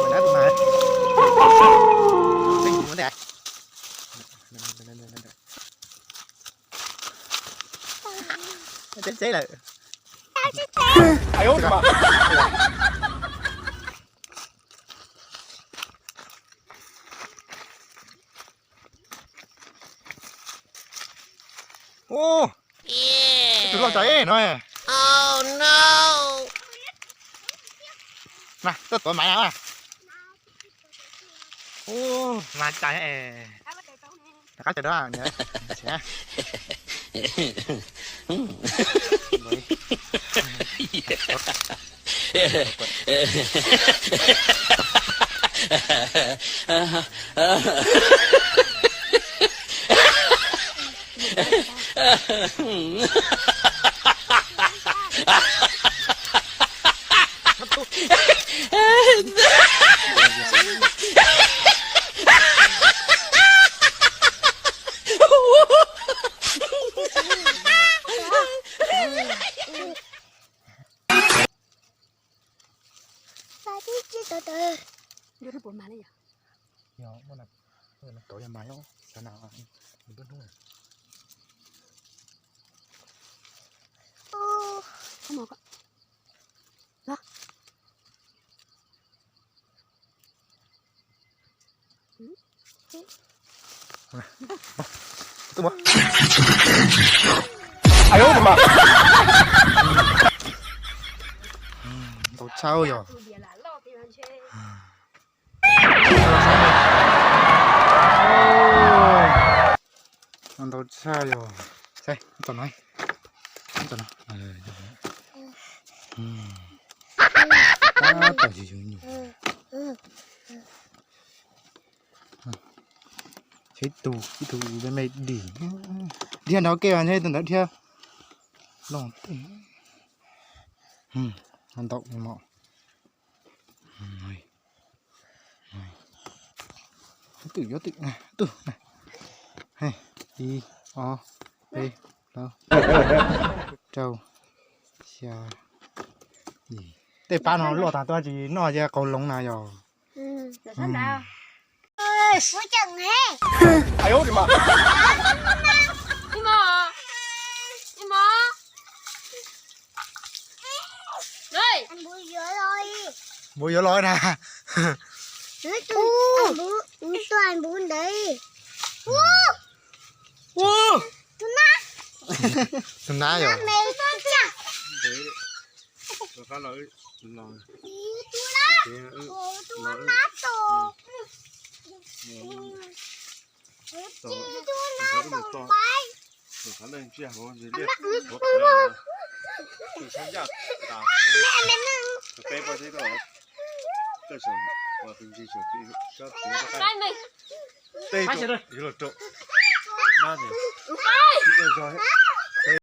Ua na tus mas. Ua ntej. Teb teb lawm. Ub, tus loj tsawv no. Na, tuaj tuav maiv na. Ub, mas cas es. Rov qab cov dua. Yog, muaj na, muaj na, kauv yog mas yom, xyov na, nws npawg hnub na. Ntau tshaj yog. Ntau tshaj yog. Saib, tau no. Tau no. Tab tom yus yus nyuam. Ib tug, ib tug me me dim. Dhia nrov ke mas ntshe tus ntawd dhia los tej. Ntau mos. Twm yuav twm na, twm na. Ib, ob, peb, plaub, rau, xya, yim. Tej pab no luaj tas tuaj tsis noj ces qaug loo na yog. Npua yuav los na. Tus nab yog. Tej yuav los rau. Nab, ua zog.